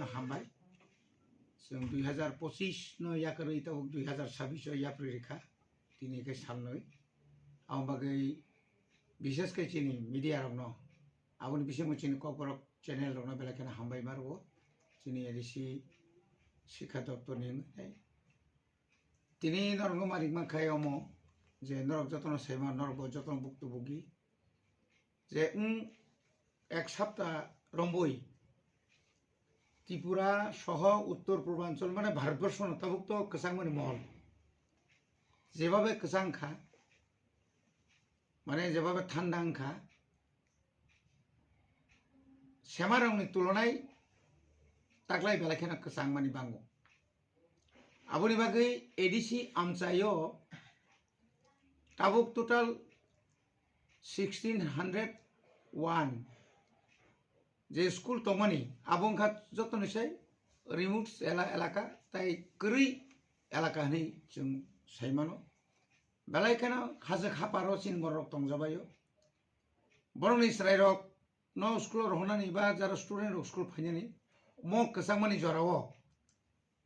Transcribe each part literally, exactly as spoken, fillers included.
Hambai. Chwng dui hazar pochis no yakarwi tabuk dui hazar sabis o yapri rikha. Tini khe salnwi. Aboni bagwi bishesh khe chini media rokno, aboni bisingo chini Kokborok channel rokno belai kheno hambai ma rwo. Chini A D C Sikha Doptor ni wngwi. Tini norokno ma rikma khe omo je norok jotono saima, norok bo jotono buktu bugi. Je wng ek sapta romboi Tripura soho Uttor Purbanchal mane Bharatborsho no tabuk to kwchangmani mohol. Jebabe kwchang kha, mane jebabe thanda wng kha, semarokni tulonai taklai belai kheno kwchangmani bango. Aboni bagwi A D C amchaio tabuk total sixteen hundred one je school tongmani, abo wngkha jotoni sai remote ela-, elaka tai kwrwi elaka hinwi chwng sai mano. Belai kheno hajwk haparo chini borok tongjabaio. Borokni chwrairok no school o rohornani ba jara student rok school phainani mo kwchangmani jorao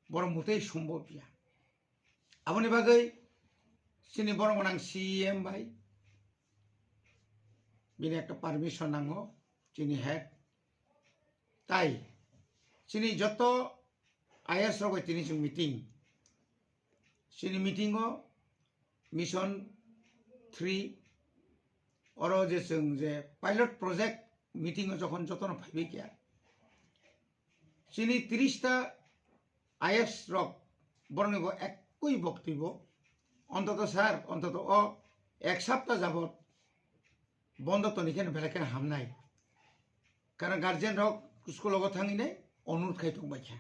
borok mutei sombo ya. Aboni bagwi chini borok gwnang C E M bai bini ekta permission nango, chini head. Tai chini joto I A S rok bai tini chwng meeting. Chini meeting o Mission three oro je chwng je pilot project meeting o jokhon jotono phaibai kha, chini tris ta I A S rok borokni bo ekui boktwibo, ontoto sir, ontoto o ek sapta jabot bondo toni khe belai khe hamnai. Karon guardian rok school o thangwi nai onurut khai tong bai kha.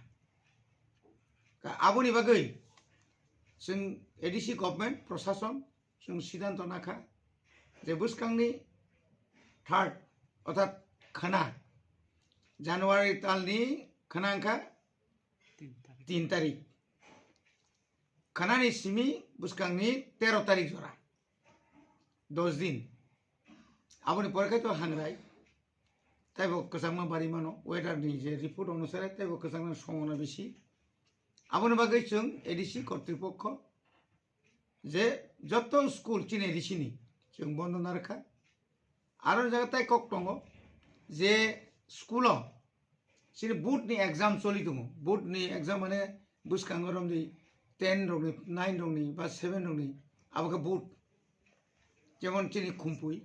Ka aboni bagwi chwng A D C government, prosason, chwng siddhanto nakha je bwskangni third, orthat khana, January talni khana wngkha tin tarik. Khanani simi bwskangni tero tarik jora, dos din. Aboni pore khai to hangrai. Taibo kwchangma bari mano, weather ni je report onusare taibo kwchangma songona bisi. Aboni bagwi chwng A D C kortripokho je joto school chini A D C ni chwng bondo narwkha. Aro jaga tai kok tongo je school o chini board ni exam choli tongo. Board ni exam mane bwskango romdi ten rokni, nine rokni ba seven rokni, abo khe board. Jemon chini Khumpui,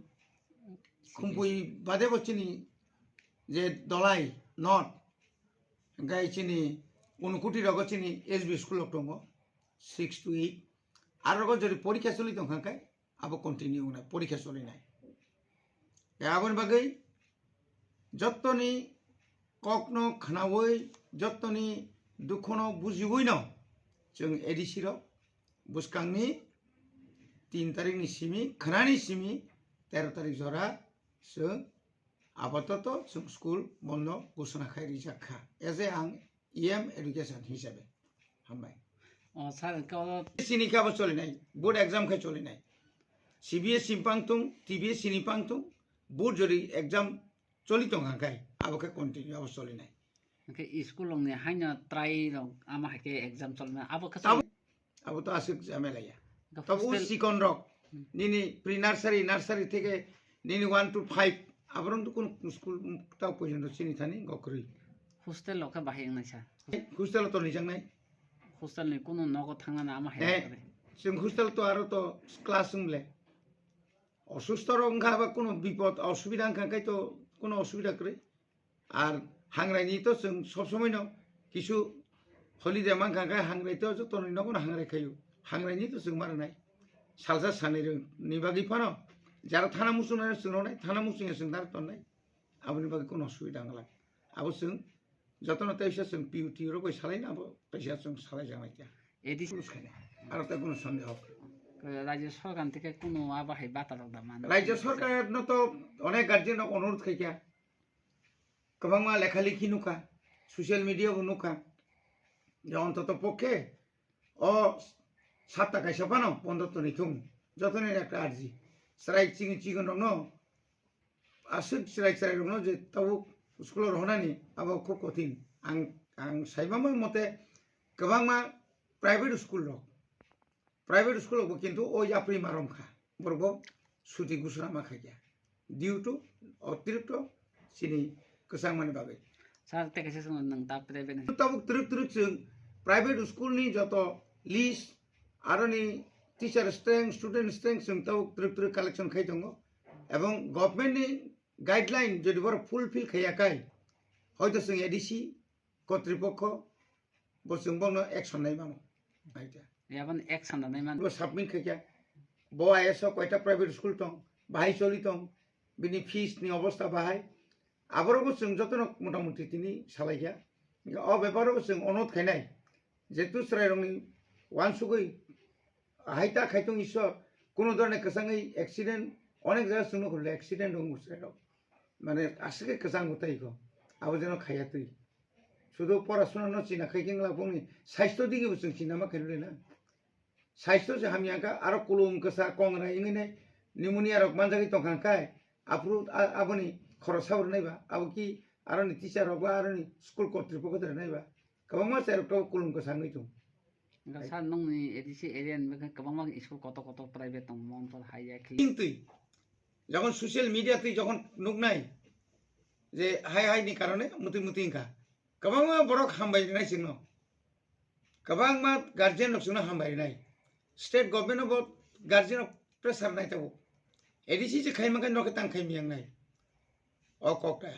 Khumpui bade bo chini je Dolai North, hingkai chini Unukoti rogo chini S B school rok tongo, six to eight. Aro rogo jodi porikha choli tongkha khe, abo continue wngnai, porikha cholinai. Tei aboni bagwi jottoni kokno khnaui, jottoni dukhono bujiui no chwng A D C rok bwskangni tin tarikni simi, khnani simi tero tarik jora chwng apatoto chwng school bondo ghosona khai rijak kha. As a ang E M education hisabe. Hambai. O, sir, hwnkhe o chini khe abo cholinai, board exam khe cholinai. C B S E ni pang tung, T B S E ni pang tung, board jori exam choli tong kha khai, abo khe continue abo cholinai. Hwnkhe school rokni haino try rok ama hai khe exam cholinai, abo khe Abo, abo to aswk jhamela ya. Hwnkhe Tabuk hostel sikon rok, Hmm. nini pre nursery, nursery theke nini one to five, aborok to kun school tao porjonto chini thani gokrwi. Hostel rok khe bahai wngnai sa. Hostel to nijaknai. Hostel ni kunu nogo thangnani ama hai Eh, wngnai. Chwng hostel to aro to class wng le. Osusto rok wngkha ba kunu bipod osubida wngkha khai to kunu osubida kwrwi. Ar hangrai ni to chwng sob somoi no kisu holiday mankha khai hangrai to joto ni nogo no hangrai khayu. Hangrai ni to chwng ma rwnai. Salsa sanai rw ni bagwi phano jara thana muchung nai chwng rwnai, thana muchung ya chwng dar tonnai. Aboni bagwi kunu osubida wngla. Abo chwng jotono teisa chwng P U T rok bai salai na abo teisa chwng salai jang lai kya. A D C Kunu sai na. Aro ta kunu sande hok. Rajya sorkar theke kunu abo hai bata rok da man. Rajya sorkar no to onek guardian rok onurudh khai kya. Kwbangma lekha likhi nukha, social media bo nukha. Je ontoto pokhe o sapta kaisa phano bondo toni thung. Jotoni ekta arji. Chwrai chini chigon rokno aswk chwrai chwrai rokno je tabuk school o rohornani abo khub kothin. Ang Ang saimamo mote kwbangma private school rok, private school rokbo kintu o yapri marom kha, borokbo suti gusura ma khaikha due to otirikto chini kwchangmani bagwi. Sir, tei kaisa swngno nwng ta private ni. Tabuk twrwk twrwk chwng private school ni joto list aroni teacher strength, student strength chwng tabuk twrwk twrwk collection khai tongo, ebong government ni guideline jodi borok fulfill khaiya kai, hoito chwng A D C kotripokho bo chwng bono action nai mano. Aita. Yabon action da nai man. Bo submit khaikha. Bo I S o koita private school tong, bahai choli tong, bini fees ni obostha bahai. Aborok bo chwng jotono motamuti tini salaikha. O beparo bo chwng onot khainai. Jetu chwrairokni wansugwi hai ta khaitung Ishwar, kuno dhorone kwchangwi accident, onek jaga chwngno khulile accident wngo chwrairok. Mane aswk khe kwchang gothaikho. Abo jeno khaiya twi. Sudu porasuna no china khai khe wngla bongni saisto digi bo chwng china ma khainwi na. Saisto se hamya kha, aro kulum kwsa kongra wngwi ne pneumonia rok manjagwi tongkha khai, aphuru a-, aboni khorok sabo rwnai ba, abo ki aroni teacher rok ba, aroni school kotripokho rwnai ba, kwbangma chai rok to kulum kwsa wngwi tong. Wngkha sir, nongni A D C area ni bagwi kwbangma school kotor kotor private tong, Montol hai ya khe. Twi, jokhon social media twi jokhon nuknai je hai hai ni karone mutwi mutwi wngkha, kwbangma borok hambai rinai chwngno, kwbangma guardian rok chwngno hambai rinai, state government no bo guardian rok pressure nai tabuk, A D C je khaima khe nokhe tang khai miyang nai, o kok ta.